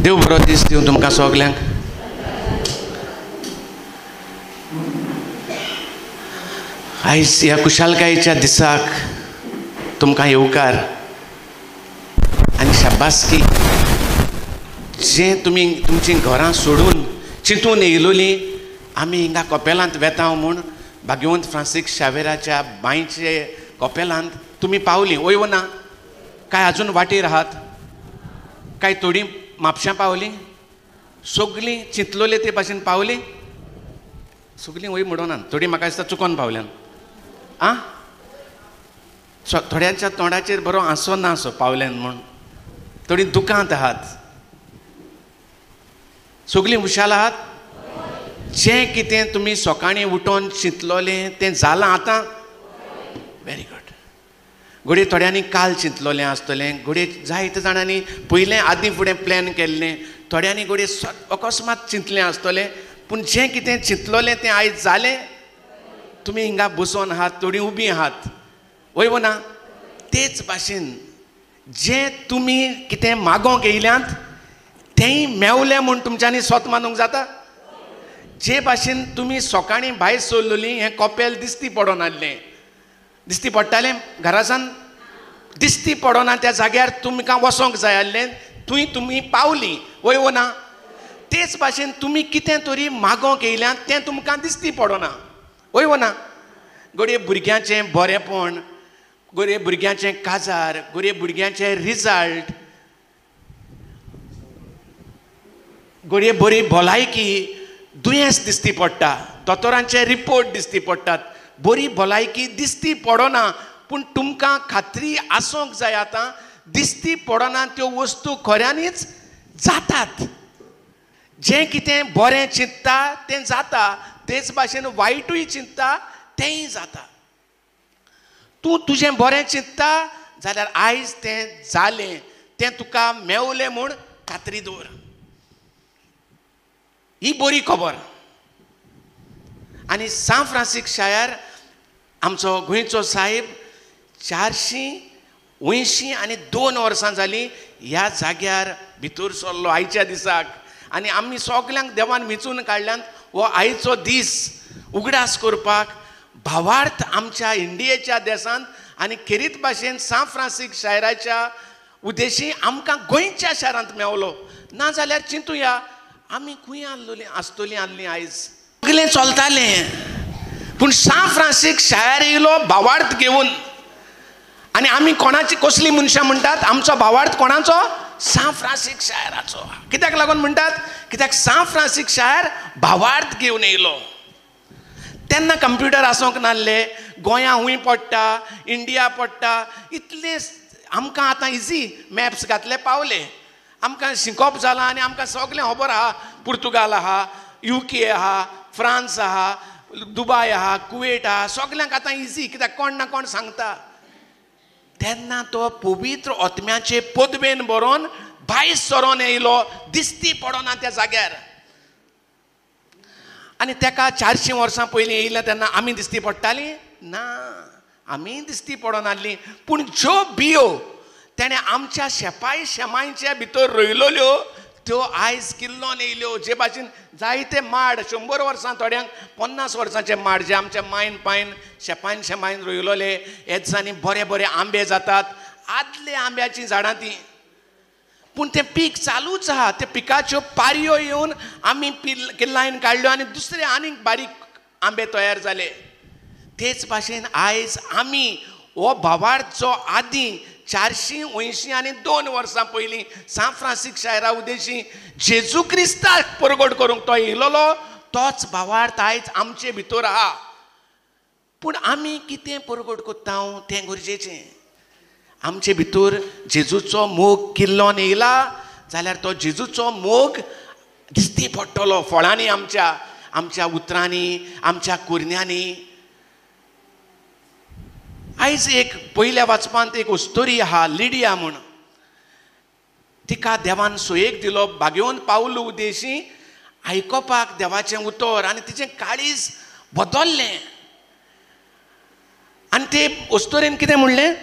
देव बरो दीस दिवं तुमकां सगल्यांक. आयज ह्या खुशालकायेच्या दिसाक तुमकां येवकार आनी शाबासकी. जें तुमी तुमचीं घरां सोडून चिंतून येयलोलीं आमी हिंगा कपेलांत वेता म्हूण भाग्यवंत फ्रांसीस शावेराच्या बांयचे कपेलांत तुमी पावलीं वय वो ना? काय अजून वाटेर आहात? काय थोडीं म्हापशां पावलीं? सगलीं चिंतलोले ते भाशेन पावलीं? सगलीं वय म्हणोना, थोडीं म्हाका दिसता चुकोन पावल्यान. आं, थोड्यांच्या तोंडाचेर बरो हांसो ना असो पावल्यान म्हूण, थोडीं दुकांत आहात. सगलीं हुशाल आहात? जें कितें तुमी सकाळीं उठोन चिंतलोलें तें जालां आतां? Very good. घडये थोड्यांनी काल चिंतलोलें आसतलें, घडये जायते जाणांनी पयलें आदीं फुडें प्लॅन केल्लें, थोड्यांनी घडये अकस्मात चिंतलें आसतलें. पूण जें कितें चिंतलोलें तें आयज जालें. तुमी हिंगा बसोन आहात, थोडीं उबीं आहात, वय वो ना? तेच भाशेन जें तुमी कितें मागोंक येयल्यांत तेंय मेवलें म्हूण तुमच्यांनी सोत मानूंक जाता? जे भाशेन तुमी सकाळीं भायर सरलोलीं हें कपेल दिसती पडोन आहलें, दिसती पडटालें घरासान दिसती पडोना त्या जाग्यार तुमकां वचोंक जाय आहलें, थंय तुमी पावलीं, वय वो ना? तेच भाशेन तुमी कितें तरी मागोंक येयल्यात तें तुमकां दिसती पडोना, वय वो ना? घडये भुरग्यांचें बरेंपण, घडये भुरग्यांचें काजार, घडये भुरग्यांचें रिजल्ट, घडये बरी भलायकी, दुयेंस दिसती पडटा, दोतोरांचे रिपोर्ट दिसती पडटात, बरी भलायकी दिसती पडना. पूण तुमकां खात्री आसूंक जाय आतां दिसती पडना त्यो वस्तू खऱ्यांनीच जातात. जें कितें बरें चिंतता तें जाता, तेच भाशेन वायटूय चिंतता तेंय जाता. तूं तुजें बरें चिंतता जाल्यार आयज तें जालें, तें तुका मेवलें म्हूण खात्री दवर. ही बरी खबर. आनी सांत फ्रांसीस शायर आमचो गोंयचो साहेब 482 वर्सां जालीं ह्या जाग्यार भितर सरलो आयच्या दिसाक. आनी आमी सगल्यांक देवान विंचून काडल्यान हो आयचो दीस उगडास करपाक भावार्थ आमच्या इंडियेच्या देशांत आनी खेरीत भाशेन सांत फ्रांसीस शायराच्या उद्देशी आमकां गोंयच्या शारांत मेवलो. ना जाल्यार चिंतुया आमी खंय आहलोलीं आसतलीं आहलीं आयज? सगलें चलतालें, पूण सांत फ्रांसीस शायर येयलो भावार्थ घेवन. आनी आमी कोणाची कसली मनशां म्हणटात? आमचो भावार्थ कोणाचो? सांत फ्रांसीस शायराचो. कित्याक लागून म्हणटात? कित्याक सांत फ्रांसीस शायर भावार्थ घेवन येयलो. तेन्ना कंप्युटर आसूंक नासले, गोंया हुंय पडटा, इंडिया पडटा, इतलें आमकां आतां इजी मॅप्स घातले पावले. आमकां शिकोप जालां आनी आमकां सगलें खबर आहा. पुर्तुगाल आहा, UK आहा, फ्रांस आहा, दुबाय आहा, कुवेट आहा, सगल्यांक आतां इजी, कित्याक कोण ना कोण सांगता. तेन्ना तो पवित्र आत्म्याचे पदवेन बरोवन भायर सरोन येयलो, दिसती पडोना त्या जाग्यार. आनी तेका 400 वर्सां पयलीं येयलें तेन्ना आमी दिसती पडटालीं ना, आमी दिसती पडोनासलीं. पूण ज्यो बियो तेणें आमच्या शेपाय शेमांयच्या भितर रोयलोल्यो त्यो आयज किल्लोन येयल्यो. जे भाशेन जायते माड 100 वर्सां, थोड्यांक 50 वर्सांचे माड जे आमच्या मायन पायन शेपायन शेमायन रोयलोले, ह्या दिसांनी बरे बरे आंबे जातात, आदले आंब्याचीं झाडां तीं. पूण तें पीक चालूच आहा. त्या पिकाच्यो पारयो येवन आमी किल्लायन काडल्यो आनी दुसरे आनीक बारीक आंबे तयार जाले. तेच भाशेन आयज आमी हो भावार्थ जो आदीं 482 वर्सां पयलीं सांत फ्रांसीस शायरा उद्देशी जेजू क्रिस्ताक परगट करूंक तो येयलोलो, तोच भावार्थ आयज आमचे भितर आहा. पूण आमी कितें परगट करता तें गरजेचें. आमचे भितर जेजूचो मोग किल्लोन येयला जाल्यार तो जेजूचो मोग दिसती पडटलो फळांनी, आमच्या आमच्या उतरांनी, आमच्या कुरण्यांनी. आयज एक पयल्या वाचपांत एक अस्तोरी आहा, लिडिया म्हूण. तिका देवान सोयेक दिलो भाग्यवंत पावलो उद्देशी आयकोपाक देवाचें उतर, आनी तिचें काळीज बदल्लें. आनी ते अस्तोरेन कितें म्हणलें?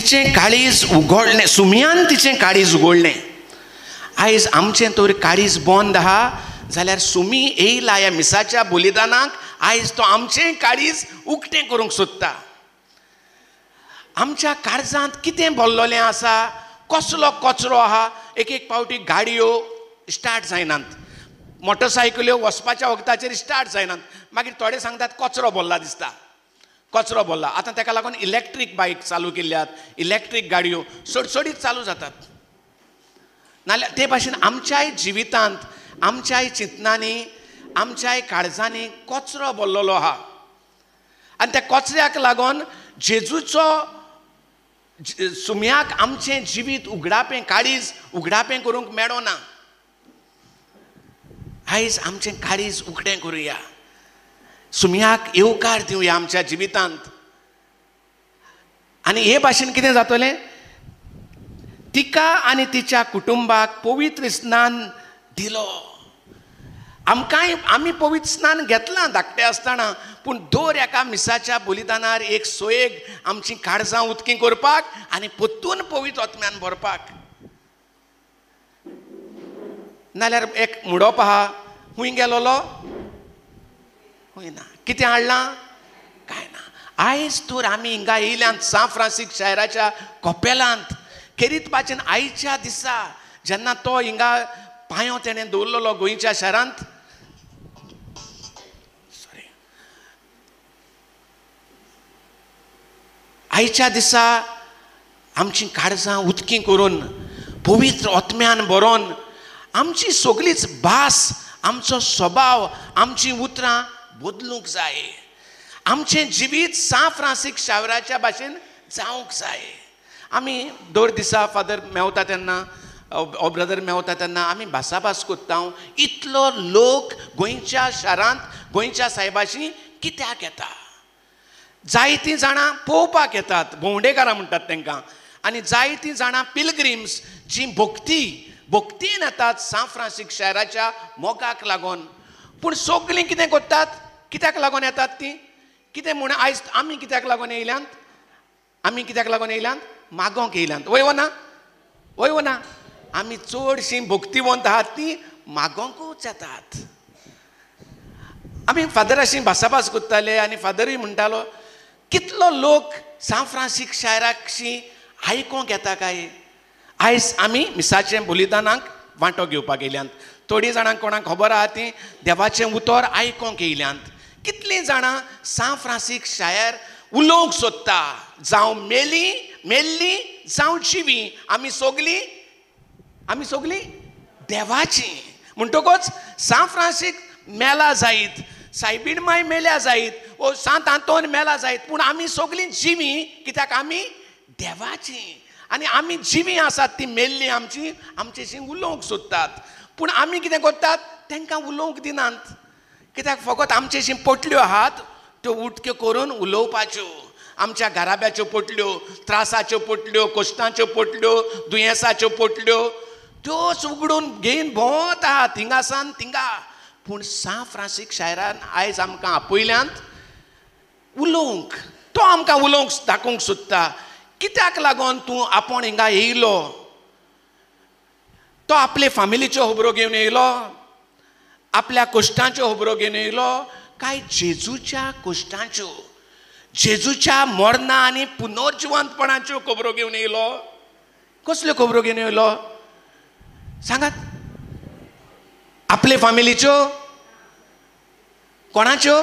तिचें काळीज उगडलें, सुमयान तिचें काळीज उगडलें. आयज आमचें तर काळीज बंद आहा जाल्यार सुमी येयला ह्या मिसाच्या बलिदानाक, आयज तो आमचें काळीज उक्तें करूंक सोदता. आमच्या काळजांत कितें भरलेलें आसा, कसलो कचरो आहा. एक एक पावटी गाडयो स्टार्ट जायनात, मोटरसायकल्यो वचपाच्या वखदाचेर स्टार्ट जायनात, मागीर थोडे सांगतात कचरो भरला दिसता, कचरो भरला. आतां ताका लागून इलेक्ट्रीक बायक चालू केल्यात, इलेक्ट्रीक गाडयो सडसडीत चालू जातात. नाल्यार ते भाशेन आमच्याय जिवितांत, आमच्याय चिंतनांनी, आमच्याय काळजांनी कचरो भरलेलो आहा. आनी त्या कचऱ्याक लागून जेजूचो सुमयाक आमचें जिवीत उगडापें, काळीज उगडापें करूंक मेळना. आयज आमचें काळीज उगडें करुया, सुमयाक येवकार दिवया आमच्या जिवितांत. आनी हे भाशेन कितें जातलें, तिका आनी तिच्या कुटुंबाक पवित्र स्नान दिलो. आमकांय आमी पवित्र स्नान घेतलां धाकटें आसतना, पूण दर एका मिसाच्या बलिदानार एक सोयेग आमची काळजां उदकी करपाक आनी परतून पवित्र आत्म्यान भरपाक. नाल्यार एक म्हणप आहा, खूंय गेलोलो खूंय ना, कितें हाडलां कांय ना. आयज तर आमी हिंगा येयल्यात सांत फ्रांसीक शायराच्या कपेलांत, खेरीत भाशेन आयच्या दिसा जेन्ना तो हिंगा पांयो तेणें दवरलेलो गोंयच्या शारांत, सॉरी, आयच्या दिसा आमची काळजां उदकी करून पवित्र आत्म्यान भरोन आमची सगळीच भास, आमचो स्वभाव, आमची उतरां बदलूंक जाय. आमचें जिवीत सांत फ्रांसीक शावराच्या भाशेन जावंक जाय. आमी दर दिसा फादर मेवता तेन्ना, ओ ब्रदर मेवता तेन्ना आमी भासाभास करता. इतलो लोक गोंयच्या शारांत गोंयच्या सायबाशी कित्याक येता? जायतीं जाणां पळोवपाक येतात, भोंवडेकारां म्हणटात तांकां, आनी जायतीं जाणां पिलग्रिम्स जी भक्तीन येतात सांत फ्रांसीक शाराच्या मोगाक लागून. पूण सगळीं कितें करतात, कित्याक लागून येतात तीं? कितें म्हूण आयज आमी कित्याक लागून येयल्यांत? आमी कित्याक लागून येयल्यांत? मागोंक येयल्यांत. वय वो ना? वय वो ना? आमी चडशीं भक्तिवंत आहात तीं मागोंकूच येतात. आमी फादराशी भासाभास करताले आनी फादरूय म्हणटालो, कितलो लोक सांत फ्रांसीक शाराकशी आयकोंक येता काय? आयज आमी मिसाचें बलिदानाक वांटो घेवपाक येयल्यांत. थोडीं जाणां कोणाक खबर आहा ती देवाचें उतर आयकोंक येयल्यांत. कितलीं जाणां सांत फ्रांसीक शायर उलोवंक सोदता, जावं मेली मेल्ली जावं जिवी, आमी सगलीं, आमी सगलीं देवाचीं. म्हणटकच सांत फ्रांसीक मेला जायत, सायबीण माय मेल्या जायत, ओ सांत आंतोन मेला जायत, पूण आमी सगलीं जिवीं. कित्याक? आमी देवाचीं. आनी आमी जिवीं आसात ती मेल्लीं आमची आमचेशी उलोवंक सोदतात. पूण आमी कितें करतात, तांकां उलोवंक दिनात. कित्याक? फकत आमचेशी पोटल्यो आहात त्यो उटक्यो करून उलोवपाच्यो. आमच्या घराब्याच्यो पोटल्यो, त्रासाच्यो पोटल्यो, कश्टांच्यो पोटल्यो, दुयेंसाच्यो पोटल्यो, त्योच उगडून घेवन भोंवत आहात हिंगासान थिंगा. पूण सांत फ्रांसीक शायरान आयज आमकां आपयल्यांत उलोवंक. तो आमकां उलोवंक दाखोवंक सोदता. कित्याक लागून तूं आपूण हिंगा येयलो? तो आपले फामिलीच्यो खबरो घेवन येयलो, आपल्या कश्टांच्यो खबरो घेवन येयलो, काय जेजूच्या कश्टांच्यो, जेजूच्या मरणा आनी पुनर्जिवंतपणाच्यो खबरो घेवन येयलो? कसल्यो खबरो घेवन येयलो सांगात? आपले फामिलीच्यो? कोणाच्यो?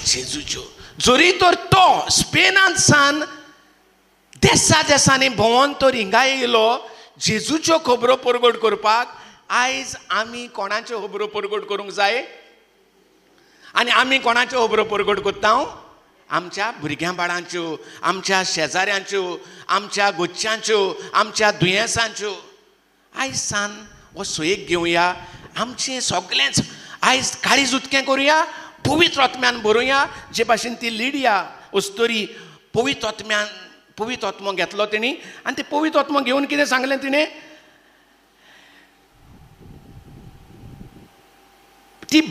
जेजूच्यो. जरी तर तो स्पेनांत सान देसा देसांनी भोंवन तर हिंगा येयलो जेजूच्यो खबरो परगट करपाक, आयज आमी कोणाच्यो खबरो परगट करूंक जाय? आनी आमी कोणाच्यो खबरो परगट करता? आमच्या भुरग्यां बाळांच्यो, आमच्या शेजाऱ्यांच्यो, आमच्या गोच्यांच्यो, आमच्या दुयेंसांच्यो. आयज सान हो सोयेक घेवया, आमचें सगळेंच आयज काळीज उदकें करुया, पवित्र आत्म्यान भरुया. जे भाशेन ती लिडिया अस्तोरी पवित्र आत्म्यान पवित्र आत्मो घेतलो तेणी, आनी ते पवित्र आत्मो घेवन कितें सांगलें तिणें? ती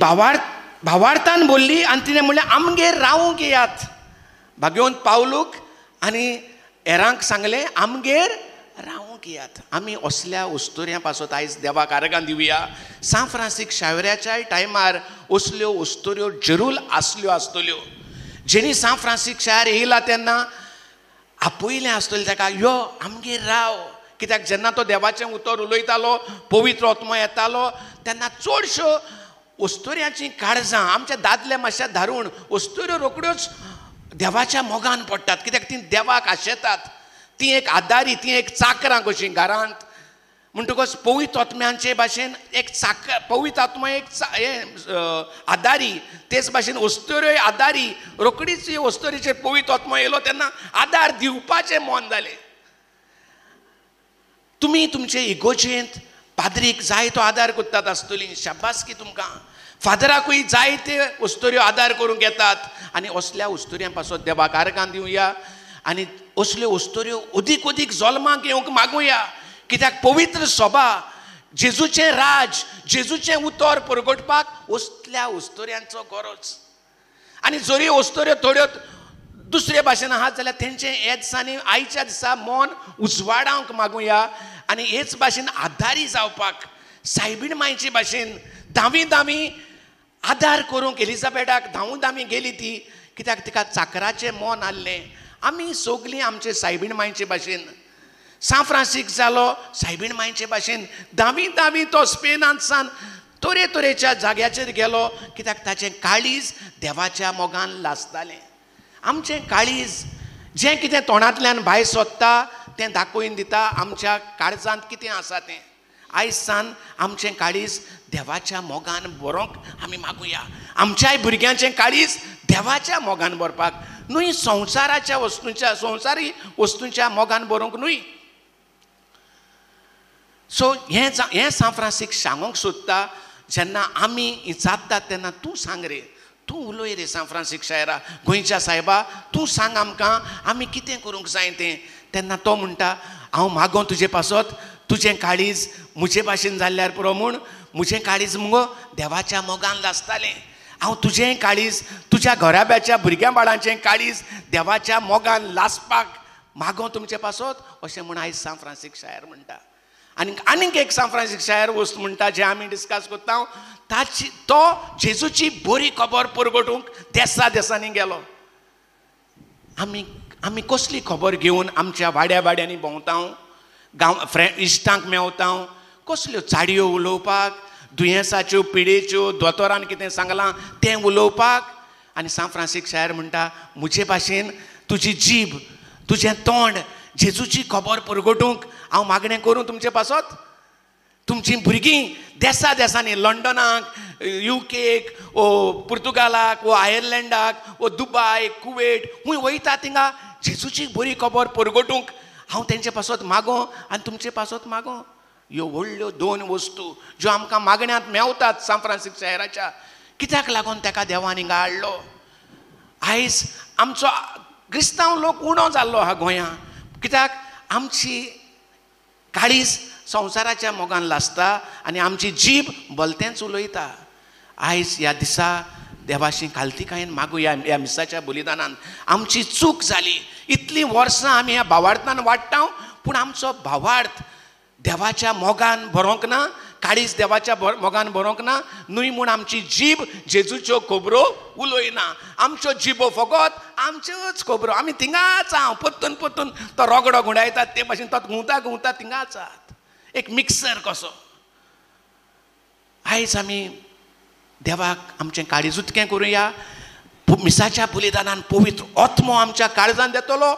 भावार्थान बोल्ली आनी तिणें म्हणलें, आमगेर रावूंक येयात. भाग्यवंत पावलूक आनी हेरांक सांगलें आमगेर रावंक येयात. आमी असल्या उस्तुऱ्यां पासत आयज देवाक आर्गां दिवया. सांत फ्रांसीस शावेराच्याय टायमार असल्यो उस्तुऱ्यो जरूर आसल्यो आसतल्यो. जेणी सांत फ्रांसीस शार येयला तेन्ना आपयलें आसतलें ताका, यो आमगेर राव. कित्याक जेन्ना तो देवाचें उतर उलयतालो, पवित्र आत्मो येतालो, तेन्ना चडश्यो उस्तुऱ्यांचीं काळजां आमच्या दादले मातशे धारून उस्तुऱ्यो रोखड्योच देवाच्या मोगान पडटात. कित्याक तीं देवाक आशेतात, ती एक आदारी, ती एक चाकरां कशीं घरांत. म्हणटकच पवित्र आत्म्यांचे भाशेन एक चाकर, पवित्र आत्मो एक आदारी, तेच भाशेन उस्तुऱ्योय आदारी. रोखडीच उस्तुरीचेर पवित्र आत्मो येयलो तेन्ना आदार दिवपाचें मन जालें. तुमी तुमचे इगोजेंत पाद्रीक जाय तो आदार करतात आसतली, शाबासकी तुमकां. फादराकूय जायते उस्तुऱ्यो आदार करूंक येतात. आनी असल्या उस्तुऱ्यां पासत देवाक आर्गां दिवया आनी असल्यो उस्तुऱ्यो अदीक अदीक जल्माक येवंक मागुया. कित्याक पवित्र सभा, जेजूचें राज, जेजूचें उतर परगटपाक असल्या उस्तुऱ्यांचो गरज. आनी जरी उस्तुऱ्यो थोड्यो दुसरे भाशेन आहात जाल्यार तेंचें हे दिसांनी आयच्या दिसा मन उजवाडावंक मागुया. आनी हेच भाशेन आदारी जावपाक सायबीण मायचे भाशेन धावी धावी आदार करूंक एलिझाबेटाक धांवू धावी गेली ती, कित्याक तिका चाकराचें मन आहलें. आमी सगलीं आमचे सायबीण मायचे भाशेन, सांत फ्रांसीस जालो सायबीण मायचे भाशेन धावी धावी तो स्पेनांत सान तरेतरेच्या जाग्याचेर गेलो, कित्याक ताचें काळीज देवाच्या मोगान लासतालें. आमचें काळीज जें कितें तोंडांतल्यान भायर सोदता तें दाखोवन दिता आमच्या काळजांत कितें आसा तें. आयज सान आमचें काळीज देवाच्या मोगान भरोंक आमी मागुया. आमच्याय भुरग्यांचें काळीज देवाच्या मोगान भरपाक न्हय, संवसाराच्या वस्तूंच्या, संवसारी वस्तूंच्या मोगान भरोंक न्हय. सो हें सांत फ्रांसीस सांगूंक सोदता. जेन्ना आमी विचारतात तेन्ना तूं सांग रे, तूं उलय रे सांत फ्रांसीस शायरा, गोंयच्या सायबा, तूं सांग आमकां आमी कितें करूंक जाय तें. तेन्ना तो म्हणटा, हांव मागो तुजे पासत, तुजें काळीज म्हजे भाशेन जाल्यार पुरो म्हूण. म्हजें काळीज मुगो देवाच्या मोगान लासतालें. हांव तुजें काळीज, तुज्या घराब्याच्या भुरग्यां बाळांचें काळीज देवाच्या मोगान लासपाक मागो तुमचे पासत, अशें म्हूण आयज सांत फ्रांसीस शायर म्हणटा. आनी आनीक एक सांत फ्रांसीस शायर वस्त म्हणटा जें आमी डिस्कस करता, ताची तो जेजूची बरी खबर परगटूंक देसा देसांनी गेलो. आमी आमी कसली खबर घेवन आमच्या वाड्या वाड्यांनी भोंवता, गांव फ्रेंड इश्टांक मेवता, कसल्यो चाडयो उलोवपाक, दुयेंसाच्यो, पिडेच्यो, दोतोरान कितें सांगलां तें उलोवपाक. आनी सांत फ्रांसीस शायर म्हणटा, म्हजे भाशेन तुजी जीब, तुजें तोंड जेजूची खबर परगटूंक हांव मागणें करूं तुमचे पासत. तुमचीं भुरगीं देसा देसांनी, लंडनाक, युकेक, ओ पुर्तुगालाक, ओ आयर्लंडाक, ओ दुबाय, कुवेट, खूंय वयता थिंगा जेजूची बरी खबर परगटूंक हांव तेंचे पासत मागो आनी तुमचे पासत मागो. ह्यो व्हडल्यो दोन वस्तू ज्यो आमकां मागण्यांत मेवतात सांत फ्रांसीस शायराच्या, कित्याक लागून ताका देवान हिंगा हाडलो. आयज आमचो क्रिस्तांव लोक उणो जाल्लो आहा गोंयांत, कित्याक आमची काळीज संवसाराच्या मोगान लासता आनी आमची जीब भलतेंच उलयता. आयज ह्या दिसा देवाशी खालतीकायेन मागुया ह्या मिसाच्या बलिदानान. आमची चूक जाली, इतलीं वर्सां आमी ह्या भावार्थान वाडटा, पूण आमचो भावार्थ देवाच्या मोगान भरोंक ना, काळीज देवाच्या मोगान भरोंक ना न्हय म्हूण आमची जीब जेजूच्यो खबरो उलयना. आमच्यो जिबो फकत आमच्योच खबरो, आमी थिंगाच हांव परतून परतून तो रगडो घुंवडायतात ते भाशेन तो घुंवता घुंवता थिंगाच आहात, एक मिक्सर कसो. आयज आमी देवाक आमचें काळीज उदकें करुया, मिसाच्या बलिदानान पवित्र आत्मो आमच्या काळजान देतलो,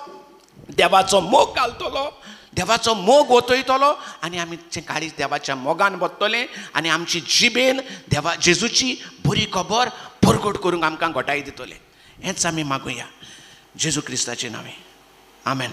देवाचो मोग घालतलो, देवाचो मोग ओतयतलो आनी आमचें काळीज देवाच्या मोगान भरतलें आनी आमची जिबेन देवा जेजूची बरी खबर परगट करूंक आमकां घटाय दितलें. हेंच आमी मागुया जेजू क्रिस्ताचे नांवे, आमेन.